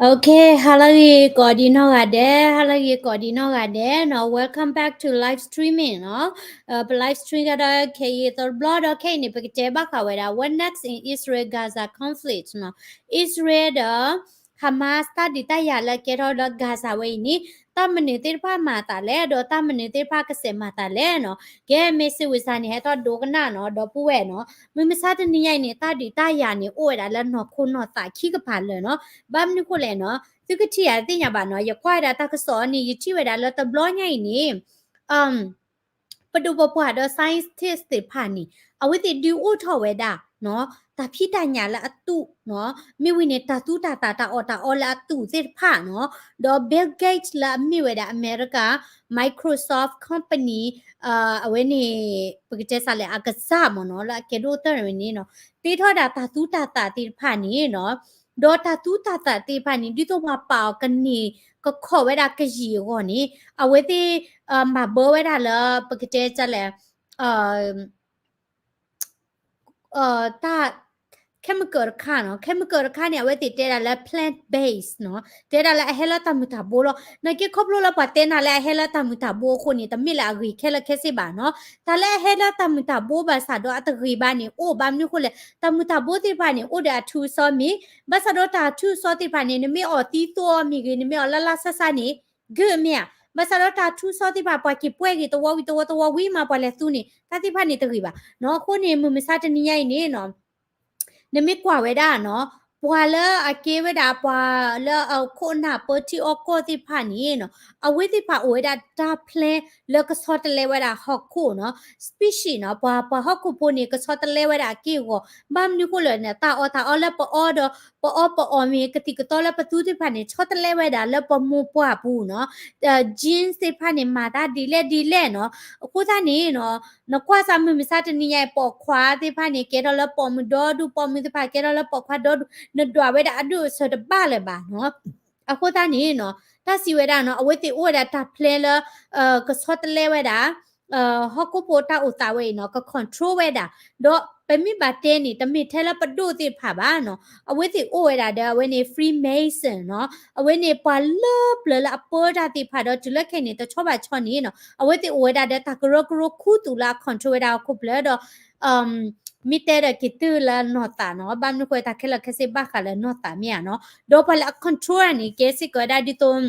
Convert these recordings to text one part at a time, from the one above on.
Okay, ဟါလၢအဂ့ၤကိးဒံးနီၢ်ဂၤဒဲး, ဟါလၢအဂ့ၤကိးဒံးနီၢ်ဂၤဒဲးနီၤ, welcome back to live streaming နီၤ. ပ live stream ကဒီးခဲအံၤသီတဘျီဒီး ခဲအံၤန့ၣ် ပကတဲဘၣ်ဃးဝဲဒၣ် what next in Israel-Gaza conflict နီၤ. Israel ဒီး Hamas တၢ်ဒုးတၢ်ယၤလၢအကဲထီၣ်လၢ Gaza ဝဲအံၤန့ၣ် တၢ်မနုၤသ့ၣ်တဖၣ်မၤအသးလဲၣ်, ဒီးတၢ်မနုၤသ့ၣ်တဖၣ်ကစဲးမၤသးလဲၣ်နီၤ. ကဲ မ့ၢ်စ့ဝံစါန့ၣ် ဟဲထီၣ်ဒိကနၣ်နီၤ ဒီပုၢ်ဝဲၢ်နီၤ. မုၢ်မဆါတနံၤညါအံၤန့ၣ် တၢ်ဒုးတၢ်ယၤန့ၣ် အိၣ်ဝဲဒၣ်လၢနီၢ်ခိနီၢ်သးခံကပၤလၢာ်နီၤ. ဘၣ်မနုၤဃိလဲၣ်နီၤ, သုကထံၣ်ယၤသ့ၣ်ညါဘၣ်နီၤ, ယကွၢ်ဝဲဒၣ်တၢ်ကစီၣ်န့ၣ် ယထံၣ်ဝဲဒၣ်လၢတဘျီညါအံၤန့ၣ် ပဒိၣ်ပပှၢ်ဒီး scientist သ့ၣ်တဖၣ်န့ၣ် အဝဲသ့ၣ်ဒုးအိၣ်ထီၣ်ဝဲဒၣ် တၢ်ဖံးတၢ်ညၣ်လၢအသူးနီၤ, မ့ၢ်ဝံၤန့ၣ် တၢ်သူတၢ်သၣ်တၢ်အီၣ်တၢ်အီလၢအသူးသ့ၣ်တဖၣ်နီၤ, ဒီး Bill Gates လၢအမ့ၢ်ဝဲဒၣ်အမဲရကၤ Microsoft company အဝဲန့ၣ် ပကတဲစးလဲၣ် အကစၢ်မ့ၢ်နီၤ လၢအကဲဒိၣ်တၢ်ဝဲန့ၣ်နီၤ, တ့ထီၣ်ဒၣ်တၢ်သူတၢ်သၣ်သ့ၣ်တဖၣ်န့ၣ်နီၤ, ဒီးတၢ်သူတၢ်သၣ်သ့ၣ်တဖၣ်န့ၣ် ဒ်သိးပှၤပာ်အီၤကန့ၢ်ကခီၣ်ဝဲဒၣ်ကယံာ်အဂီၢ်န့ၣ် အဝဲသ့ၣ် မၤဘၢဝဲဒၣ်လၢ ပကတဲစးလဲၣ် တၢ် chemical တခါနီၤ, chemical တခါန့ၣ် အဝဲသ့ၣ်တဲဒၣ်လၢ plant base နီၤ, တဲဒၣ်လၢအဟဲလၢတၢ်မုၢ်တၢ်ဘိလီၤ. နာ်က့ခီဖျိလၢပှၤတဲနၤလၢအဟဲလၢတၢ်မုၢ်တၢ်ဘိအဃိန့ၣ် တမ့ၢ်လၢအဂ့ၤခဲလၢာ်ခဲဆ့ဘၣ်နီၤ. တၢ်လၢအဟဲလၢတၢ်မုၢ်တၢ်ဘိဘၣ်ဆၣ်ဒီးအတဂ့ၤဘၣ်န့ၣ် အိၣ်ဘၣ်မနုၤဃိလဲၣ်, တၢ်မုၢ်တၢ်ဘိသ့ၣ်တဖၣ်န့ၣ် အိၣ်ဒီးအထူအစီမ့ၢ်, ဘၣ်ဆၣ်ဒီးတၢ်ထူအစီသ့ၣ်တဖၣ်န့ၣ် နမ့ၢ်အီၣ်သံသိအီၤမ့ၢ်ဂ့ၤ, နမ့ၢ်အီၣ်လၢလၢဆါဆါန့ၣ် ဂ့ၤမ့ၢ်ဧါ. ဘၣ်ဆၣ်ဒီးတၢ်ထူစီသ့ၣ်တဖၣ် ပှၤက့ၤပှဲၤက့ၤသဝီဝံၤသဝီသဝီဝံၤမး ပှၤလဲၤသူန့ၣ် တၢ်သ့ၣ်တဖၣ်န့ၣ်တဂ့ၤဘၣ်နီၤ. အဃိန့ၣ် မုၢ်မဆါတနံၤညါအံၤန့ၣ်နီၤ, နမ့ၢ်ကွၢ်ဝဲဒၣ်နီၤ, ပှၤလၢအကဲဝဲဒၣ်ပှၤလၢအခိၣ်အနၢ်ပၢထံအီၣ်ကီၢ်သ့ၣ်တဖၣ်န့ၣ်နီၤ, အဝဲသ့ၣ်တဖၣ်အိၣ်ဝဲဒၣ်တၢ် plan လၢကဆီတလဲဝဲဒၣ်ဟီၣ်ခိၣ်နီၤ, species နီၤ, ပှၤ ပှၤဟီၣ်ခိၣ်ဖိန့ၣ် ကဆီတလဲဝဲဒၣ်အက့ၢ်အဂီၤ, ဘၣ်မနုၤဃိလဲၣ်န့ၣ် တၢ်အီၣ်တၢ်အီလၢပအီဒီး ပအီပအီမ့ၢ် ကသံၣ်ကသီလၢပသူသ့ၣ်တဖၣ်န့ၣ် ဆီတလဲဝဲဒၣ်လၢပမိၢ်ပှၢ်ပူၤနီၤ, genes သ့ၣ်တဖၣ်န့ၣ် မၤတၢ်ဒ်လဲၣ်ဒ်လဲၣ်နီၤ. အဃိသတးန့ၣ်နီၤ, နကွၢ်စးမုၢ်မဆါတနံၤညါအံၤ ပိာ်ခွါသ့ၣ်တဖၣ်န့ၣ် ကဲထီၣ်လၢပိာ်မုၣ်ဒီဒူၣ်, ပိာ်မုၣ်သ့ၣ်တဖၣ်ကဲထီၣ်လၢပိာ်ခွါဒီဒူၣ်, နဒွးဝဲဒၣ်အဒူၣ်အဆၢတဘၣ်လၢၤဘၣ်နီၤ. အဃိသတးန့ၣ်နီၤ, တၢ်စံးဝဲဒၣ်နီၤ, အဝဲသ့ၣ်အိၣ်ဝဲဒၣ်တၢ် plan လၢ ကဆီတလဲဝဲဒၣ် ဟီၣ်ခိၣ်ဖိတၢ်အိၣ်သးဝဲအံၤနီၤ, က control ဝဲဒၣ်, ဒီးပမ့ၢ်ဘၣ်တဲန့ၣ် တမ့ၢ်ထဲလၢပဒိၣ်သ့ၣ်တဖၣ်ဘၣ်နီၤ, အဝဲသ့ၣ်အိၣ်ဝဲဒၣ်ဒီး အဝဲန့ၣ် Freemason နီၤ, အဝဲန့ၣ်ပှၤလၢပျၢၤလၢအပၢတၢ်သ့ၣ်တဖၣ်ဒီး တုၤလၢခဲအံၤန့ၣ် တဆီဘၣ်ဆီန့ၣ်နီၤ, အဝဲသ့ၣ်အိၣ်ဝဲဒၣ်ဒီးတၢ်ကရၢကရိခူသူၣ်လၢအ control ဝဲဒၣ်ဟီၣ်ခိၣ်ဖျၢၣ်ဒီး မ့ၢ်တဲဒီးက့ၤတုၤလၢနီၢ်သးနီၤ, ဘၣ်မနုၤဃိတၢ်ခဲလၢာ်ခဲဆ့ဘၣ်ဃးလၢနီၢ်သးမ့ၢ်ဧါနီၤ, ဒီးပှၤလၢအ control န့ၣ် ကဲစ့ၢ်ကီးဝဲဒၣ်ဒ်သိး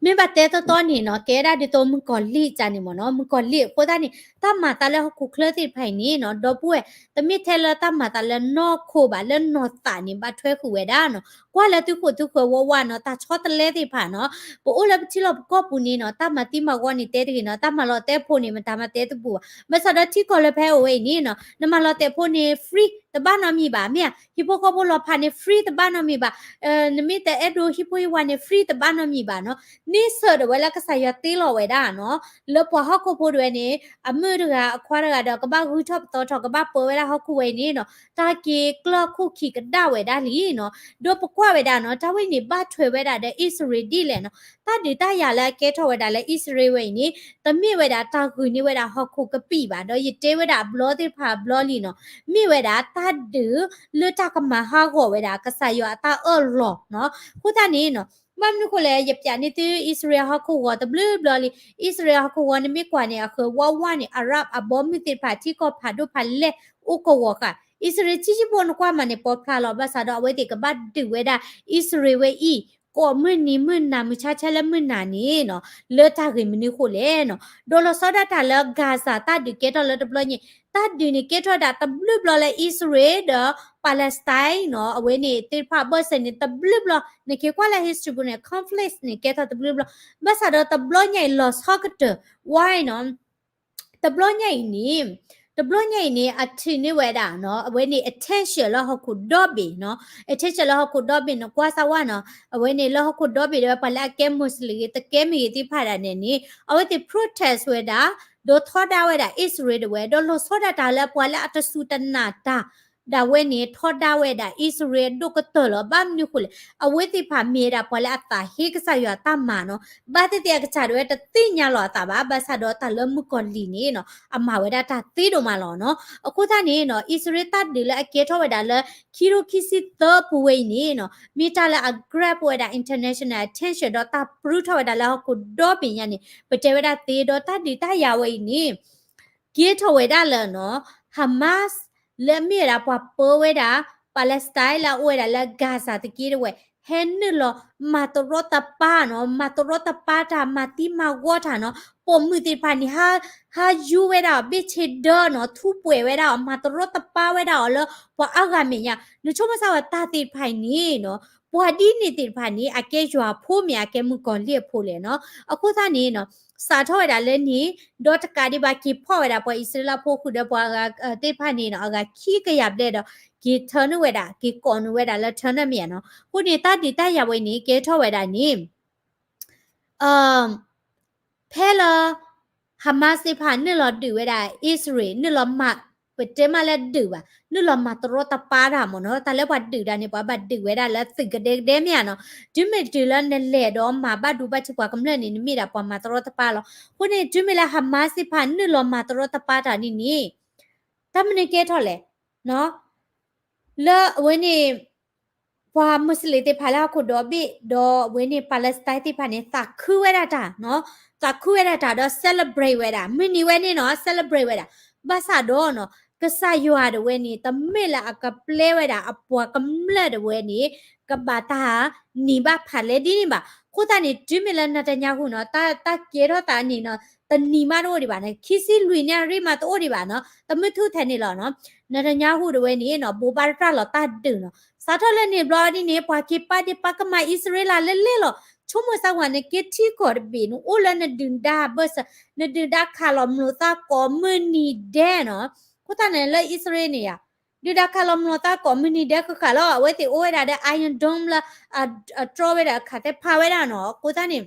မ့ၢ်ဘၣ်တဲတီတီန့ၣ်နီၤ, ကဲဒၣ်ဒ်သိးမုၣ်ကီၤလံၢ်တၢ်န့ၣ်မ့ၢ်နီၤ, မုၣ်ကီၤလံၢ်အဃိသတးန့ၣ် တၢ်မၤသးလၢဟီၣ်ခိၣ်ချၢသ့ၣ်တဖၣ်အံၤန့ၣ်နီၤ, ဒီပုၢ်ဝဲၢ် တမ့ၢ်ထဲလၢတၢ်မၤသးလၢနီၢ်ခိဘၣ်, လၢနီၢ်သးန့ၣ် ဘၣ်ထွဲဃုာ်ဝဲဒၣ်နီၤ, ကွၢ်လၢသုခိၣ်သုဃၢၤဝးဝးနီၤ, တၢ်ဆီတလဲသ့ၣ်တဖၣ်နီၤ, ပအိၣ်လၢပထံလီၢ်ပကီၢ်ပူၤန့ၣ်နီၤ, တၢ်မၤသံမၤဂီၤန့ၣ်တဲတဂ့ၤနီၤ, တၢ်မၤလီၤတဲာ်ဖိန့ၣ် မတၤမၤတဲတပူၤဘၣ်, ဘၣ်ဆၣ်ဒီးထံကီၢ်လၢဖဲအိၣ်ဝဲအံၤန့ၣ်နီၤ, နမၤလီၤတဲာ်ဖိန့ၣ် free တဘၣ်နီတမံၤဘၣ်, မ့ၢ်ဧါ, ဟံၣ်ဖိဃီဖိလီၤဖးန့ၣ် free တဘၣ်နီတမံၤဘၣ်, နမ့ၢ်တအဲၣ်ဒိးဟံၣ်ဖိဟံၣ်ဝါန့ၣ် free တဘၣ်နီတမံၤဘၣ်နီၤ, န့ဆၢၣ်ဒၣ်ဝဲလၢကစၢ်ယွၤတ့လီၤဝဲဒၣ်နီၤ, လၢပှၤဟီၣ်ခိၣ်ဖိတဝဲန့ၣ် အမုၣ်တဂၤအခွါတဂၤဒီး ကဘၣ်ဂုၢ်ထီၣ်ပသီထီၣ် ကဘၣ်ပၢဝဲဒၣ်ဟီၣ်ခိၣ်ဝဲအံၤန့ၣ်နီၤ, တၢ်က့ၤကျၢၢ်ခိၣ်ခံကဒၣ်ဝဲဒၣ်လံနီၤ, ဒီးပကွၢ်ဝဲဒၣ်နီၤ, တၢ်ဝဲအံၤန့ၣ် ဘၣ်ထွဲဝဲဒၣ်ဒီးအံၣ်စရ့လးဒ်လဲၣ်နီၤ, တၢ်ဒုးတၢ်ယၤလၢအကဲထီၣ်ဝဲဒၣ်လၢအံၣ်စရ့လးဝဲအံၤန့ၣ် တမ့ၢ်ဝဲဒၣ်တၢ်ဂုာ်န့ၢ်ဝဲဒၣ်ဟီၣ်ခိၣ်ကပံာ်ဘၣ်, ဒီးယတဲဝဲဒၣ်အဘျီသ့ၣ်တဖၣ်အဘျီလံနီၤ, မ့ၢ်ဝဲဒၣ်တၢ်ဒုးလၢတၢ်ကမၤဟးဂီၤဝဲဒၣ်ကစၢ်ယွၤအတၢ်အၢၣ်လီၤနီၤ, အဃိသတးန့ၣ်နီၤ, ဘၣ်မနုၤဃိလဲၣ် ယပျးန့ၢ်သုအံၣ်စရ့လးဟီၣ်ခိၣ်ဂီၤတဘျုးဘျီလံ, အံၣ်စရ့လးဟီၣ်ခိၣ်ဂီၤနမ့ၢ်ကွၢ်န့ၣ် အဃၢၤဝးဝးန့ၣ် အရၣ်အဘီမုၢ်သ့ၣ်တဖၣ်ထံကီၢ်ဖးဒိၣ်ဖးလဲၢ်အိၣ်ကဝီၤဃာ်, အံၣ်စရ့လးထံဆံးဖိနကွၢ်မးန့ၣ် ပိာ်ဖျါလီၤ, ဘၣ်ဆၣ်ဒီးအဝဲသ့ၣ်ကဘၣ်ဒုးဝဲဒၣ် အံၣ်စရ့လးဝဲအံၤ ကိးမုၢ်နံၤမုၢ်နၤ မုၢ်ဆါဆဲလၢမုၢ်နၤန့ၣ်နီၤ, လၢတၢ်ဂ့ၢ်မနုၤဃိလဲၣ်နီၤ, ဒီးလီၤဆီဒၣ်တၢ်လၢ Gaza တၢ်ဒုးကဲထီၣ်လၢတဘျီညါ, တၢ်ဒုးန့ၣ်ကဲထီၣ်ဒၣ်တဘျုးဘျီလၢ အံၣ်စရ့လးဒီး Palestine နီၤ, အဝဲန့ၣ်သ့ၣ်တဖၣ်အဘၢၣ်စၢၤန့ၣ် တဘျုးဘျီ, နက့ၤကွၢ်လၢ history book န့ၣ် conflict န့ၣ် ကဲထီၣ်တဘျုးဘျီ, ဘၣ်ဆၣ်ဒီးတဘျီညါအံၤ လီၤဆီကတၢၢ်, why နီၤ တဘျီညါအံၤန့ၣ်, တဘျီညါအံၤန့ၣ် အထုးန့ၢ်ဝဲဒၣ်နီၤ, အဝဲန့ၣ် attention လၢဟီၣ်ခိၣ်ဒီဘ့ၣ်နီၤ, attention လၢဟီၣ်ခိၣ်ဒီဘ့ၣ် နကွၢ်စၢ်ဝဲနီၤ, အဝဲန့ၣ်လၢဟီၣ်ခိၣ်ဒီဘ့ၣ်ဒီး ပှၤလၢအကဲ Muslim ဂ့ၤ တကဲမ့ၢ်ဂ့ၤသ့ၣ်တဖၣ်ဒၣ်နဲန့ၣ် အဝဲသ့ၣ် protest ဝဲဒၣ်, ဒီးထီဒါဝဲဒၣ် အံၣ်စရ့လးတဝဲ, ဒီးလီၤဆီဒၣ်တၢ်လၢပှၤလၢအတစူၢ်တနာ်တၢ် ဒၣ်ဝဲန့ၣ် ထီဒါဝဲဒၣ်အံၣ်စရ့လးအဒိၣ်ကတၢၢ်လီၤ. ဘၣ်မနုၤအဃိလဲၣ်, အဝဲသ့ၣ်တဖၣ်မ့ၢ်ဝဲဒၣ်ပှၤလၢအသးဟ့ကစၢ်ယွၤတၢ်မၤနီၤ, ဘၣ်သ့ၣ်သ့ၣ်အကစၢ်ဒၣ်ဝဲတသ့ၣ်ညါလီၤအသးဘၣ်, ဘၣ်ဆၣ်ဒီးတၢ်လၢမုၣ်ကီၤလံၢ်န့ၣ်နီၤ အမၤဝဲဒၣ်တၢ်သ့ဒိၣ်မးလီၤနီၤ. အဃိသတးန့ၣ်နီၤ အံၣ်စရ့လးတၢ်ဒုးလၢအကဲထီၣ်ဝဲဒၣ်လၢ ခံကထိခံဆံသၢအပူၤဝဲအံၤန့ၣ်နီၤ မ့ၢ်တၢ်လၢအ grab ဝဲဒၣ် international attention ဒီးတၢ်ပြူထီၣ်ဝဲဒၣ်လၢဟီၣ်ခိၣ်ဒီဘ့ၣ်ညါန့ၣ် ပတဲဝဲဒၣ်သ့ဒီးတၢ်ဒုးတၢ်ယၤဝဲအံၤန့ၣ် ကဲထီၣ်ဝဲဒၣ်လၢနီၤ Hamas လၢအမ့ၢ်ဝဲဒၣ်ပှၤပၢဝဲဒၣ် Palestine လၢအအိၣ်ဝဲဒၣ်လၢ Gaza သက့တဝဲ ဟဲနုာ်လီၤမၤတရီတပါနီၤ, မၤတရီတပါတၢ် မၤသံမၤဂီၢ်တၢ်နီၤ, ပိာ်မုၣ်သ့ၣ်တဖၣ်န့ၣ် ဟးယူၤဝဲဒၣ်အီၤ ဘ့ၣ်ဆ့ဒၢနီၤ, ထူးပှဲၤဝဲဒၣ်အီၤ, မၤတရီတပါဝဲဒၣ်အီၤလၢပှၤအါဂၤမဲာ်ညါ, နဆိကမိၣ်စၢ်ဝဲတၢ်သ့ၣ်တဖၣ်အံၤန့ၣ်နီၤ ပှၤဒ်န့ၣ်သ့ၣ်တဖၣ်န့ၣ် အကဲယွၤအဖိမ့ၢ်အကဲမုၣ်ကီၤလံၢ်အဖိလဲၣ်နီၤ. အဃိသတးန့ၣ်နီၤ စးထီၣ်ဝဲဒၣ်လၢန့ၣ် ဒီးတကးဒံးဘၣ်က့ၤဖီၣ်ဝဲဒၣ်ပှၤအံၣ်စရ့လးဖိဃုာ်ဒီးပှၤအဂၤသ့ၣ်တဖၣ်န့ၣ်နီၤ အဂၤခံကယၤဘျဲၣ်ဒီး က့ၤထၢနုာ်ဝဲဒၣ် က့ၤကိးနုာ်ဝဲဒၣ်လၢထၢနုာ်မ့ၢ်ဧါနီၤ. အဃိန့ၣ် တၢ်ဒုးတၢ်ယၤဝဲန့ၣ် ကဲထီၣ်ဝဲဒၣ်န့ၣ် ဖဲလၢ Hamas သ့ၣ်တဖၣ်နုာ်လီၤဒုးဝဲဒၣ်အံၣ်စရ့လး နုာ်လီၤမၤ ပတဲမးလၢဒုးဘၣ် နုာ်လီၤမၤတရီတပါတၢ်မ့ၢ်နီၤ, တၢ်လၢပှၤဒုးတၢ်န့ၣ် ပှၤဘၣ်ဒုးဝဲဒၣ်လၢသုးကဒဲကဒဲမ့ၢ်ဧါနီၤ, တုၤမ့ၢ်တုၤလၢနလဲၤဒီးမၤဘၣ်ဒိဘၣ်ထံးပှၤကမျၢၢ်န့ၣ် နမ့ၢ်ဒၣ်ပှၤမၤတရီတပါလီၤ. အဃိန့ၣ် တုၤမ့ၢ်လၢ Hamas သ့ၣ်တဖၣ်နုာ်လီၤမၤတရီတပါတၢ်န့ၣ်န့ၣ် တၢ်မနုၤကဲထီၣ်လဲၣ် လၢအဝဲန့ၣ် ပှၤမူးစလ့ၣ်သ့ၣ်တဖၣ်လၢဟီၣ်ခိၣ်ဒီဘ့ၣ် ဒီးအဝဲန့ၣ် Palestine သ့ၣ်တဖၣ်န့ၣ် သးခုဝဲဒၣ်တၢ်နီၤ, သးခုဝဲဒၣ်တၢ်ဒီး celebrate ဝဲဒၣ် မုၢ်နံၤဝဲန့ၣ်နီၤ celebrate ဝဲဒၣ်, ဘၣ်ဆၣ်ဒီးနီၤ ကစၢ်ယွၤဒၣ်ဝဲန့ၣ် တမ့ၢ်လၢအကပျဲဝဲဒၣ်အပှၤကမျၢၢ်ဒၣ်ဝဲန့ၣ် ကဘၣ်တၢ်နံၤဘၣ်ဖးလဲဒ်န့ၣ်ဘၣ်. အဃိသတးန့ၣ် တုၤမ့ၢ်လၢ Netanyahu နီၤ တၢ် တၢ်ကဲထီၣ်သးန့ၣ်နီၤ တနံၤမးတအိၣ်ဒံးဘၣ်နီၤ, ခံဆံလွံၢ်နံၣ်အရ့ၣ်မးတအိၣ်ဒံးဘၣ်နီၤ, တမုၢ်ထူၣ်ထဲန့ၣ်လီၤနီၤ Netanyahu ဒၣ်ဝဲန့ၣ်နီၤ ဘိးဘၣ်ရၤလီၤတၢ်ဒုးနီၤ, စးထီၣ်လၢန့ၣ်ဘျီဒ်န့ၣ် ပှၤက့ၤပာ်ဒ့ၣ်ပာ်ကမၣ်အံၣ်စရ့လးလၢလဲၣ်လီၤ. ဆိကမိၣ်စၢ်ဝဲ နကဲထံကီၢ်တဘ့ၣ် နအိၣ်လၢနဒုၣ်ဒါဘၢၣ်စၢၤ နဒုၣ်ဒါခးလီၤမျိာ်သးကိးမုၢ်နံၤဒဲးနီၤ, အဃိသတးန့ၣ်လၢအံၣ်စရ့လးန့ၣ်ယါ ဒုၣ်ဒါခးလီၤမျိာ်သးကိးမုၢ်နံၤဒဲးဃၣ်ဃၣ်လီၤ, အဝဲသ့ၣ်အိၣ်ဝဲဒၣ်ဒီး Iron Dome လၢ အတြီဝဲဒၣ်ခးသဲဖးဝဲဒၣ်နီၤ, အဃိသတးန့ၣ်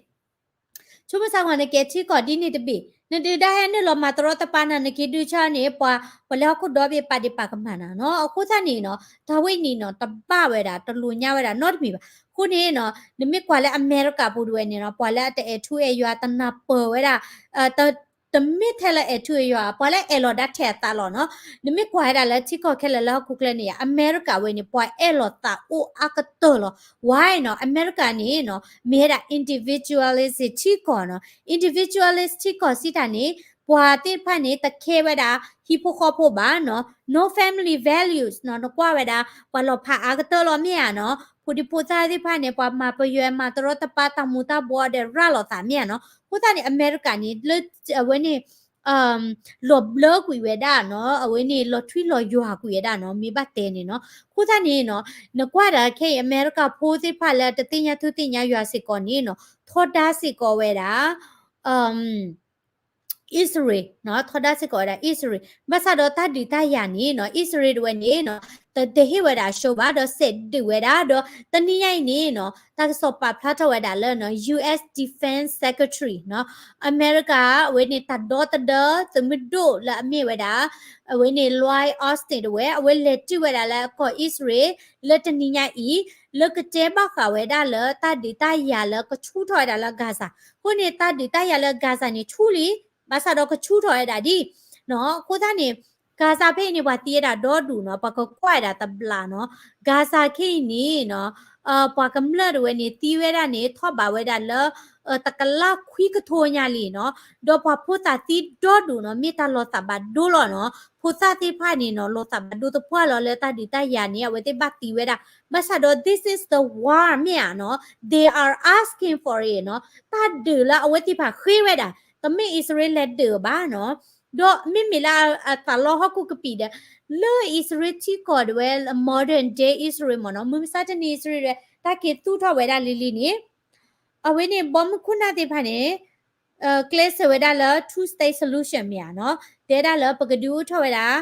ဆိကမိၣ်စၢ်ဝဲ နကဲထံကီၢ်ဒ်န့ၣ်တဘ့ၣ် နဒုၣ်ဒါဟဲနုာ်လီၤမၤတရီတပါနၤ နက့ၤဒုးဆါန့ၣ် ပှၤ ပှၤလၢဟီၣ်ခိၣ်ဒီဘ့ၣ်ပာ်ဒ့ၣ်ပာ်ကမၣ်နၤနီၤ, အဃိသတးန့ၣ်နီၤ တၢ်ဝဲအံၤန့ၣ်နီၤ တဘၣ်ဝဲဒၣ် တလိာ်ညါဝဲဒၣ်နီတမံၤဘၣ်. အဃိန့ၣ်နီၤ နမ့ၢ်ကွၢ်လၢအမဲရကၤပူၤဒၣ်ဝဲန့ၣ်နီၤ ပှၤလၢအတအဲၣ်ထူအဲၣ်ယွၤ တနၢ်ပၢၢ်ဝဲဒၣ် တမ့ၢ်ထဲလၢအဲၣ်ထူအဲၣ်ယွၤ ပှၤလၢအဲၣ်လီၤဒၣ်ထဲအသးလီၤနီၤ. နမ့ၢ်ကွၢ်ဝဲဒၣ်လၢထံကီၢ်ခဲလၢာ်လၢဟီၣ်ခိၣ်ချၢန့ၣ် အမဲရကၤဝဲန့ၣ် ပှၤအဲၣ်လီၤသးအိၣ်အါကတၢၢ်လီၤ. Why နီၤ အမဲရကၤန့ၣ်နီၤ မ့ၢ်ဝဲဒၣ် individualism ထံကီၢ်နီၤ, individualism ထံကီၢ်စံးတၢ်န့ၣ် ပှၤသ့ၣ်တဖၣ်န့ၣ် တခဲဝဲဒၣ် ဟံၣ်ဖိဃီဖိဘၣ်နီၤ, no family values နီၤ, နကွၢ်ဝဲဒၣ် ပှၤလီၤဖးအါကတၢၢ်လီၤမ့ၢ်ဧါနီၤ, ဖိဒံဖိသၣ်သ့ၣ်တဖၣ်န့ၣ် ပှၤမၤပယွဲမၤတရီတပါတၢ်မူၤတၢ်ဘှီးဒီးရၤလီၤသးမ့ၢ်ဧါနီၤ, အဃိသတးန့ၣ် အမဲရကၤန့ၣ် လၢ အဝဲန့ၣ် လီၤဘျၢကွံာ်ဝဲဒၣ်နီၤ, အဝဲန့ၣ် လီၤထွံလီၤယွၤကွံာ်ဝဲဒၣ်နီၤ, မ့ၢ်ဘၣ်တဲန့ၣ်နီၤ, အဃိသတးန့ၣ်နီၤ, နကွၢ်ဒၣ်ခဲအံၤ အမဲရကၤဖိသ့ၣ်တဖၣ်လၢတသ့ၣ်ညါထူသ့ၣ်ညါယွၤစ့ၢ်ကီးန့ၣ်နီၤ, ထီဒါစ့ၢ်ကီးဝဲဒၣ် အံၣ်စရ့လးနီၤ, ထီဒါစ့ၢ်ကီးဝဲဒၣ်အံၣ်စရ့လး, ဘၣ်ဆၣ်ဒီးတၢ်ဒုးတၢ်ယၤန့ၣ်နီၤ, အံၣ်စရ့လးဒၣ်ဝဲန့ၣ်နီၤ, တ တဟ့ၣ်ဝဲဒၣ်အရှုံးဘၣ် ဒီးစဲးဒုးဝဲဒၣ်, ဒီးတနံၤညါအံၤန့ၣ်နီၤ, တၢ်ကစီၣ်ပာ်ဖျါထီၣ်ဝဲဒၣ်လၢနီၤ U S Defense Secretary နီၤ, အမဲရကၤ အဝဲန့ၣ်တၢ်ဒီသဒၢသုးမုၢ်ဒိၣ်လၢအမ့ၢ်ဝဲဒၣ် အဝဲန့ၣ် Lloyd Austin ဒၣ်ဝဲ အဝဲလဲၤတုၤဝဲဒၣ်လၢကီၢ်အံၣ်စရ့လး လၢတနံၤညါအံၤ လၢကတဲဘၣ်ဃးဝဲဒၣ်လၢတၢ်ဒုးတၢ်ယၤလၢကဆူၣ်ထီၣ်ဝဲဒၣ်လၢ Gaza, အဃိန့ၣ် တၢ်ဒုးတၢ်ယၤလၢ Gaza န့ၣ်ဆူၣ်လံ, ဘၣ်ဆၣ်ဒီးကဆူၣ်ထီၣ်ဝဲဒၣ်ဒ် နီၤ, အဃိသတးန့ၣ် Gaza ဖဲအံၤန့ၣ် ပှၤသံဝဲဒၣ်ဒီဒူၣ်နီၤ, ပှၤကကွၢ်ဝဲဒၣ်တဘျီနီၤ, Gaza ခဲအံၤန့ၣ်နီၤ, ပှၤကမျၢၢ်ဒၣ်ဝဲန့ၣ် သံဝဲဒၣ်န့ၣ် ထီၣ်ဘးဝဲဒၣ်လၢ တကလးခွံကထိညါလံနီၤ, ဒီးပှၤဖိသၣ်သံဒီဒူၣ်နီၤ, မ့ၢ်တၢ်လီၤသးဘၣ်ဒိလီၤနီၤ, ဖိသၣ်သ့ၣ်တဖၣ်န့ၣ်နီၤ လီၤသးဘၣ်ဒိသပှၢ်လီၤ လၢတၢ်ဒုးတၢ်ယၤန့ၣ် အဝဲသ့ၣ်ဘၣ်သံဝဲဒၣ်, ဘၣ်ဆၣ်ဒီး this is the war မ့ၢ်ဧါနီၤ, they are asking for it နီၤ, တၢ်ဒုးလၢအဝဲသ့ၣ်တဖၣ်ဃ့ဝဲဒၣ်, တမ့ၢ်အံၣ်စရ့လးဒုးဘၣ်နီၤ, ဒီးမ့မ့ၢ်လၢအသးလီဟီၣ်ခိၣ်ကပံာ်ဒီး လၢအံၣ်စရ့လးထံကီၢ်ဒၣ်ဝဲ modern day အံၣ်စရ့လးမ့ၢ်နီၤ, မုၢ်မဆါတနံၤအံၣ်စရ့လးဒၣ်ဝဲ တၢ်က့ၤသူၣ်ထီၣ်ဝဲဒၣ်လံၤလံၤန့ၣ် အဝဲန့ၣ် ဘီမုၢ်ခိၣ်နၢ်သ့ၣ်တဖၣ်န့ၣ် ကျဲးစၢးဝဲဒၣ်လၢ two state solution မ့ၢ်ဧါနီၤ, တဲဒၣ်လၢပကဒုးအိၣ်ထီၣ်ဝဲဒၣ်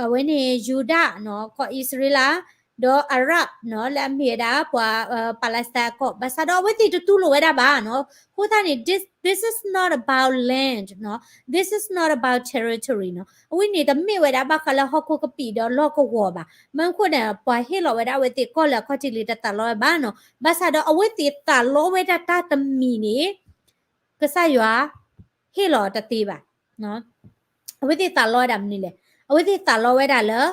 အဝဲန့ၣ် ယူဒၤနီၤ, ကီၢ်အံၣ်စရ့လး ဒီး Arab နီၤ လၢအမ့ၢ်ဝဲဒၣ်ပှၤ Palestine အကီၢ် ဘၣ်ဆၣ်ဒီးအဝဲသ့ၣ်တတူၢ်လိာ်ဝဲဒၣ်ဘၣ်နီၤ. အဃိသတးန့ၣ် this this is not about land နီၤ, this is not about territory နီၤ. အဝဲန့ၣ်တမ့ၢ်ဝဲဒၣ်ဘၣ်ဃးလၢဟီၣ်ခိၣ်ကပံာ်ဒီးလီၢ်ကဝီၤဘၣ်. မ့ၢ်အဃိန့ၣ် ပှၤဟ့ၣ်လီၤဝဲဒၣ်အဝဲသ့ၣ်ကီၢ်လၢအခီၣ်ထံးလံတသးလီဝဲဘၣ်နီၤ. ဘၣ်ဆၣ်ဒီးအဝဲသ့ၣ်သးလီဝဲဒၣ်တၢ်တမံၤန့ၣ် ကစၢ်ယွၤဟ့ၣ်လီၤတသ့ဘၣ်. အဝဲသ့ၣ်သးလီဝဲဒၣ်မနုၤလဲၣ်. အဝဲသ့ၣ်သးလီဝဲဒၣ်လၢ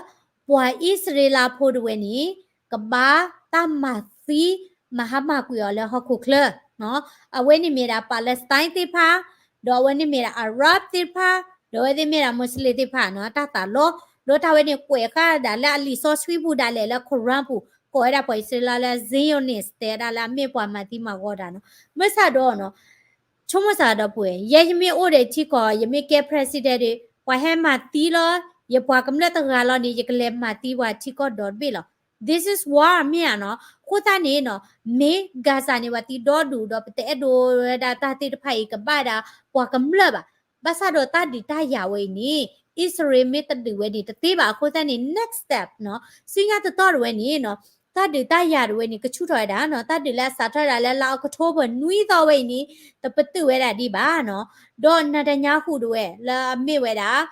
ပှၤအံၣ်စရ့လးဖိတဝဲန့ၣ် ကဘၣ်တၢ်မၤသံ မၤဟါမၢ်ကွံာ်အီၤလၢဟီၣ်ခိၣ်ချၢ အဝဲန့ၣ်မ့ၢ်ဒၣ် Palestine သ့ၣ်တဖၣ်, ဒီးအဝဲန့ၣ်မ့ၢ်ဒၣ် Arab သ့ၣ်တဖၣ်, ဒီးအဝဲသ့ၣ်မ့ၢ်ဒၣ် Muslim သ့ၣ်တဖၣ်နီၤ တၢ်သးလီ, ဒီးတၢ်ဝဲန့ၣ်ကွဲးဃာ်ဒၣ်လၢအလံာ်စီဆှံပူၤဒၣ်လဲာ်လၢ Quran ပူၤ ကိးဝဲဒၣ်ပှၤအံၣ်စရ့လးလၢ Zionist တဲဒၣ်လၢအမ့ၢ်ပှၤမၤသံမၤဂီၤတၢ်နီၤ. မ့ၢ်ဆၣ်ဒီးနီၤ ဆိကမိၣ်စ့ၢ်ကီးဒီပုၢ်ဝဲၢ်, ယဲယမ့ၢ်အိၣ်ဒီးထံကီၢ် ယမ့ၢ်ကဲ president ဒီး ပှၤဟဲမၤသံလီၤ, ယပှၤကမျၢၢ်တဂၤလီၤန့ၣ် ယကလဲၤမၤသံပှၤထံကီၢ်ဒီတဘ့ၣ်လီၤ. This is war မ့ၢ်ဧါနီၤ. အဃိသတးန့ၣ်နီၤ မ့ၢ် Gaza န့ၣ် ပှၤသံဒီဒူၣ်ဒီး ပတအဲၣ်ဒိးဝဲဒၣ်တၢ်သ့ၣ်တဖၣ်အံၤကဘၣ်ဒၣ်ပှၤကမျၢၢ်ဘၣ်. ဘၣ်ဆၣ်ဒီးတၢ်ဒုးတၢ်ယၤဝဲအံၤန့ၣ် အံၣ်စရ့လးမ့ၢ်တဒုးဝဲန့ၣ် တသ့ဘၣ်. အဃိသတးန့ၣ် next step နီၤ ဆူညါတတီၢ်တဝဲန့ၣ်နီၤ တၢ်ဒုးတၢ်ယၤတဝဲန့ၣ် ကဆူၣ်ထီၣ်ဝဲဒၣ်နီၤ. တၢ်ဒုးလၢအစးထီၣ်ဝဲဒၣ်လၢလါ October နွံသီဝဲအံၤန့ၣ် တပတုာ်ဝဲဒၣ်ဒံးဘၣ်နီၤ. ဒီး Netanyahu တဝဲ လၢအမ့ၢ်ဝဲဒၣ်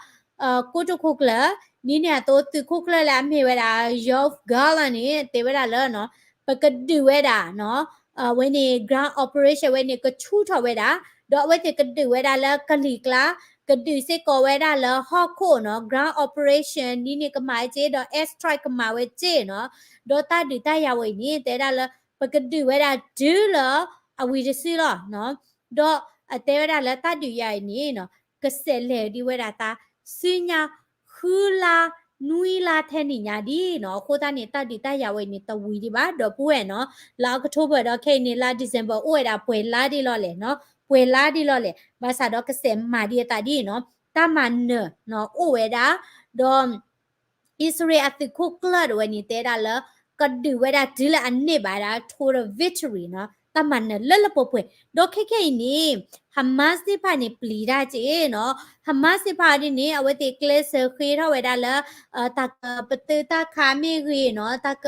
ကိတိာ်ခိၣ်ကျၢၢ် ဒ်န့ၣ်အသိးသုးခိၣ်ကျၢၢ်လၢအမ့ၢ်ဝဲဒၣ် Yoav Gallant န့ၣ် တဲဝဲဒၣ်လၢ ပကဒုးဝဲဒၣ်နီၤ အဝဲန့ၣ် ground operation ဝဲန့ၣ် ကဆူၣ်ထီၣ်ဝဲဒၣ်, ဒီးအဝဲသ့ၣ်ကဒုးဝဲဒၣ်လၢကလံၤကျါ, ကဒုးစ့ၢ်ကီးဝဲဒၣ်လၢဟီၣ်ခိၣ်နီၤ ground operation ဒ်န့ၣ်ကမၤဝဲက့ၤ ဒီး air strike ကမၤဝဲက့ၤနီၤ. ဒီးတၢ်ဒုးတၢ်ယၤဝဲအံၤန့ၣ် တဲဝဲဒၣ်လၢ ပကဒုးဝဲဒၣ်တုၤလၢအဝံၤတစုလီၤနီၤ. ဒီးအတဲဝဲဒၣ်လၢတၢ်ဒုးယၤအံၤန့ၣ်နီၤ ကဆဲးလဲၤဒံးဝဲဒၣ်သး ဆူညါ ဃုလါ နွံလါထဲန့ၣ်ညါဒံးနီၤ. အဃိသတးန့ၣ် တၢ်ဒုးတၢ်ယၤဝဲအံၤန့ၣ် တဝံၤဒံးဘၣ် ဒီပုၢ်ဝဲၢ်နီၤ. လါ October ဒီးခဲအံၤန့ၣ် လါ December အိၣ်ဝဲဒၣ်ပှဲၤလါဒံးလီၤလဲၣ်နီၤ, ပှဲၤလါဒံးလီၤလဲၣ်. ဘၣ်ဆၣ်ဒီးကဆဲးမၤဒံးအသးဒ်အံၤနီၤ တၢ်မၤနၢၤနီၤ အိၣ်ဝဲဒၣ်, ဒီး အံၣ်စရ့လးအသုးခိၣ်ကျၢၢ်တဝဲန့ၣ် တဲဒၣ်လၢ ကဒုးဝဲဒၣ်တုၤလၢအန့ၢ်ဘၣ်ဒၣ် total victory နီၤ တၢ်မၤနၢၤလၢလၢပှဲၤပှဲၤ. ဒီးခဲခဲအံၤန့ၣ် Hamas သ့ၣ်တဖၣ်န့ၣ် ပျံၤတၢ်က့နီၤ. Hamas သ့ၣ်တဖၣ်ဒ်န့ၣ် အဝဲသ့ၣ်ကျဲးစၢးဃ့ထီၣ်ဝဲဒၣ်လၢ တၢ်ကပတုာ်တၢ်ခးမ့ၢ်ဂ့ၤနီၤ, တၢ်က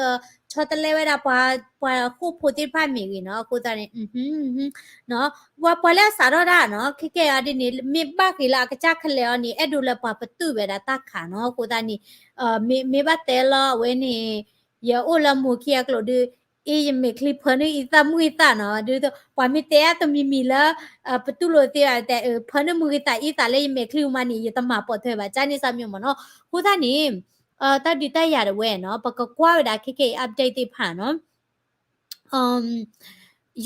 ဆီတလဲဝဲဒၣ်ပှၤ ပှၤဃိာ်ဖိသ့ၣ်တဖၣ်မ့ၢ်ဂ့ၤနီၤ. အဃိသတးန့ၣ် ပှၤ ပှၤလၢအစးထီၣ်တၢ်နီၤ ခဲခဲအံၤဒ်န့ၣ် မ့ၢ်ဘၣ်ဃ့လၢအကစၢ်ခဲလၢာ်အီၤန့ၣ် အဲၣ်ဒိးလၢပှၤပတုာ်ဝဲဒၣ်တၢ်ခးနီၤ. အဃိသတးန့ၣ် မ့ၢ် မ့ၢ်ဘၣ်တဲလီၤအဝဲန့ၣ် ယအိၣ်လၢမိၢ်ခံအကျိာ်ဒုး အ့ ယမဲာ်ချံဖၢနုာ်အံသၣ်မုၢ်အံသၣ်နီၤ, ဒ်သိးပှၤမ့ၢ်တဲအါတမံၤမံၤလၢ ပတူၢ်လိာ်သ့ဘၣ်တဲ ဖၢနုာ်မုၢ်ဂံၢ်သးအံသၣ်လၢယမဲာ်ချံမးန့ၣ် ယတမၤပိာ်ထွဲဘၣ် ကန့ၣ်စၢ်မ့ၢ်မ့ၢ်နီၤ. အဃိသတးန့ၣ် တၢ်ဒုးတၢ်ယၤတဝဲနီၤ ပကကွၢ်ဝဲဒၣ်ခဲခဲအံၤ update သ့ၣ်တဖၣ်နီၤ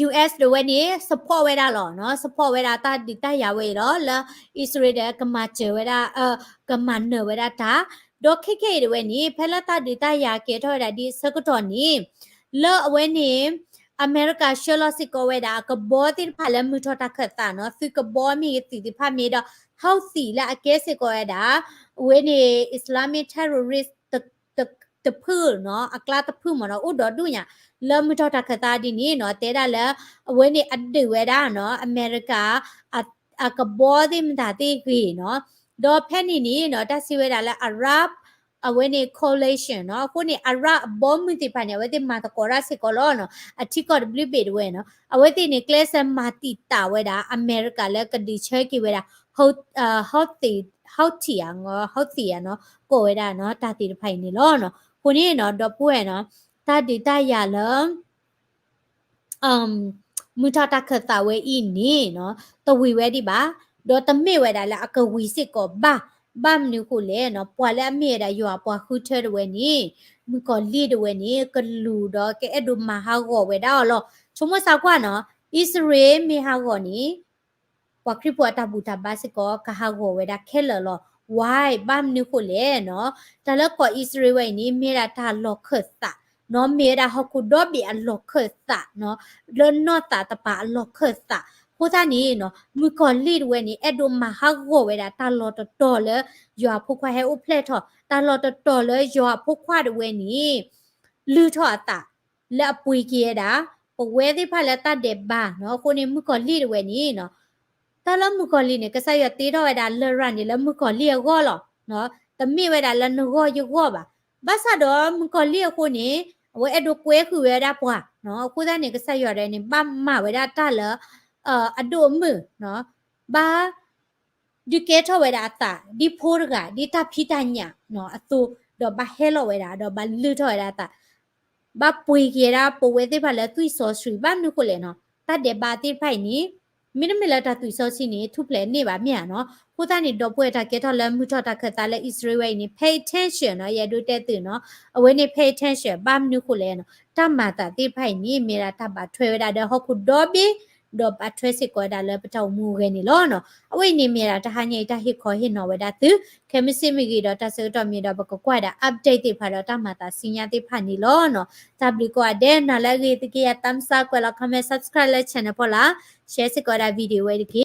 US တဝဲန့ၣ် support ဝဲဒၣ်လီၤနီၤ, support ဝဲဒၣ်တၢ်ဒုးတၢ်ယၤဝဲအံၤလီၤ လၢ အံၣ်စရ့လးဒီး ကမၤစၢၤဝဲဒၣ် ကမၤနၢၤဝဲဒၣ်တၢ်, ဒီးခဲခဲအံၤတဝဲန့ၣ် ဖဲလၢတၢ်ဒုးတၢ်ယၤကဲထီၣ်ဝဲဒၣ်ဒ်အဆၢကတီၢ်န့ၣ် လၢအဝဲန့ၣ် အမဲရကၤဆှၢလီၤစ့ၢ်ကီးဝဲဒၣ် အကဘီသ့ၣ်တဖၣ်လၢမုၢ်ထီၣ်တၢ်ခၢၣ်သးနီၤ, သုးကဘီမ့ၢ်ဂ့ၤ သုးသ့ၣ်တဖၣ်မ့ၢ်ဒီး Houthi လၢအကဲစ့ၢ်ကီးဝဲဒၣ် အဝဲန့ၣ် Islamic terrorist တဖုနီၤ, အကျါတဖုမ့ၢ်နီၤ, အိၣ်ဒီဒူၣ်ညါ လၢမုၢ်ထီၣ်တၢ်ခၢၣ်သးဒ်န့ၣ်နီၤ, တဲဒၣ်လၢ အဝဲန့ၣ်အဒုးဝဲဒၣ်နီၤ အမဲရကၤ အကဘီသ့ၣ်မတၤသ့ၣ်ဂ့ၤနီၤ, ဒီးဖဲန့ၣ်န့ၣ်နီၤ တၢ်စံးဝဲဒၣ်လၢ Arab အဝဲန့ၣ် coalition နီၤ, အဃိန့ၣ် Arab အဘီမုၢ်သ့ၣ်တဖၣ်န့ၣ် အဝဲသ့ၣ်မၤသကိးတၢ်စ့ၢ်ကီးလီၤနီၤ, အထံကီၢ်တဘျုးဘ့ၣ်တဝဲနီၤ, အဝဲသ့ၣ်န့ၣ် ကျဲးစၢးမၤတံာ်တာ်ဝဲဒၣ် အမဲရကၤလၢကဒုးဆၢက့ၤဝဲဒၣ် Houthi, Houthi ဧါ, Houthi ဧါနီၤ, ကိးဝဲဒၣ်နီၤ တၢ်သ့ၣ်တဖၣ်အံၤန့ၣ်လီၤနီၤ. အဃိန့ၣ်နီၤ ဒီပုၢ်ဝဲၢ်နီၤ, တၢ်ဒုးတၢ်ယၤလၢ မုၢ်ထီၣ်တၢ်ခၢၣ်သးဝဲအံၤန့ၣ်နီၤ တဝံၤဝဲဒံးဘၣ်, ဒီးတမ့ၢ်ဝဲဒၣ်လၢအကဝံၤစ့ၢ်ကီးဘၣ်, ဘၣ်မနုၤဃိလဲၣ်နီၤ, ပှၤလၢအမ့ၢ်ဝဲဒၣ်ယွၤအပှၤဃုထၢတဝဲန့ၣ် မုၣ်ကီၤလံၢ်တဝဲန့ၣ် ကလူၤဒီးကအဲၣ်ဒိးမၤဟးဂီၤဝဲဒၣ်အီၤလီၤ. ဆိကမိၣ်စၢ်ကွၢ်နီၤ, အံၣ်စရ့လးမ့ၢ်ဟးဂီၤန့ၣ် ပှၤခရံာ်ဖိအတၢ်ဘူၣ်တၢ်ဘါစ့ၢ်ကီး ကဟးဂီၤဝဲဒၣ်ခဲလၢာ်လီၤ. Why? ဘၣ်မနုၤဃိလဲၣ်နီၤ, တၢ်လၢကီၢ်အံၣ်စရ့လးဝဲအံၤန့ၣ် မ့ၢ်ဝဲဒၣ်တၢ်လီၢ်ခၢၣ်သးနီၤ, မ့ၢ်ဝဲဒၣ်ဟီၣ်ခိၣ်ဒီဘ့ၣ်အလီၢ်ခၢၣ်သးနီၤ, လၢနီၢ်သးတပၤအလီၢ်ခၢၣ်သး. အဃိသတးန့ၣ်နီၤ မုၣ်ကီၤလံၢ်တဝဲန့ၣ် အဲၣ်ဒိးမၤဟးဂီၤဝဲဒၣ်တၢ်လီၢ်တတီၤလၢ ယွၤအဖိခွါဟဲအိၣ်ဖျဲၣ်ထီၣ်, တၢ်လီၢ်တတီၤလၢယွၤအဖိခွါတဝဲန့ၣ် လုၢ်ထီၣ်အသး လၢအပှ့ၤက့ၤဝဲဒၣ် ပဝဲသ့ၣ်တဖၣ်လၢတၢ်ဒဲးဘးနီၤ. အဃိန့ၣ် မုၣ်ကီၤလံၢ်တဝဲန့ၣ်နီၤ, တၢ်လၢမုၣ်ကီၤလံၢ်န့ၣ် ကစၢ်ယွၤတ့ထီၣ်ဝဲဒၣ်လရာ်န့ၣ် လၢမုၣ်ကီၤလံၢ်အဂီၢ်လီၤ. တမ့ၢ်ဝဲဒၣ်လၢနဂီၢ်ယဂီၢ်ဘၣ်. ဘၣ်ဆၣ်ဒီးမုၣ်ကီၤလံၢ်အဃိန့ၣ် အဝဲအဲၣ်ဒိးကွဲဃုာ်ဝဲဒၣ်ပှၤနီၤ. အဃိသတးန့ၣ် ကစၢ်ယွၤဒၣ်န့ၣ် ဘၣ်မၤဝဲဒၣ်တၢ်လၢ အဒိၣ်အမုၢ်နီၤ, ဘၣ် ဒုးကဲထီၣ်ဝဲဒၣ်အသး ဒ်ဖိတဂၤ ဒ်တၢ်ဖံးတၢ်ညၣ်နီၤအသိး, ဒီးဘၣ်ဟဲလီၤဝဲဒၣ် ဒီးဘၣ်လုၢ်ထီၣ်ဝဲဒၣ်အသး, ဘၣ်ပှ့ၤက့ၤဝဲဒၣ်ပဝဲသ့ၣ်တဖၣ်လၢသွံၣ်စီဆှံ. ဘၣ်မနုၤဃိလဲၣ်နီၤ, တၢ်ဒဲးဘးသ့ၣ်တဖၣ်အံၤန့ၣ် မ့တမ့ၢ်လၢတၢ်သွံၣ်စီဆှံန့ၣ် ထူၣ်ဖျဲးန့ၢ်ဘၣ်မ့ၢ်ဧါနီၤ. အဃိသတးန့ၣ် ဒီပုၢ်ဝဲၢ်တၢ်ကဲထီၣ်လၢမုၢ်ထီၣ်တၢ်ခၢၣ်သးလၢအံၣ်စရ့လးဝဲအံၤန့ၣ် pay attention နီၤ, ယအဲၣ်ဒိးတဲသုနီၤ, အဝဲန့ၣ် pay attention ဘၣ်မနုၤဃိလဲၣ်နီၤ, တၢ်မၤအသးသ့ၣ်တဖၣ်အံၤန့ၣ် မ့ၢ်ဒၣ်တၢ်ဘၣ်ထွဲဝဲဒၣ်ဒီးဟီၣ်ခိၣ်ဒီဘ့ၣ်, ဒီးဘၣ်ထွဲစ့ၢ်ကီးဝဲဒၣ်လၢပတၢ်အိၣ်မူအဂဲၤန့ၣ်လီၤနီၤ. အဝဲအံၤန့ၣ်မ့ၢ်ဒၣ်တဟါညါအံၤတၢ်ဟ့ၣ်ခီဟ့ၣ်နီၤဝဲဒၣ်သု, ခဲမုၢ်ဆ့ၣ်မုၢ်ဂ့ၤဒီးတၢ်ဆၢကတီၢ်မ့ၢ်ဒီး ပကကွၢ်ဒၣ် update သ့ၣ်တဖၣ်ဒီးတၢ်မၤသးဆူညါသ့ၣ်တဖၣ်န့ၣ်လီၤနီၤ. တၢ်ဘျုးကိးဂၤဒဲး, နၤလၢအဂ့ၤသက့ယၤသးမုၢ်ဆါ ကွဲးလီၤ comment, subscribe လၢ channel ဖီလာ်, share စ့ၢ်ကီးဝဲဒၣ် video ဝဲတက့ၢ်.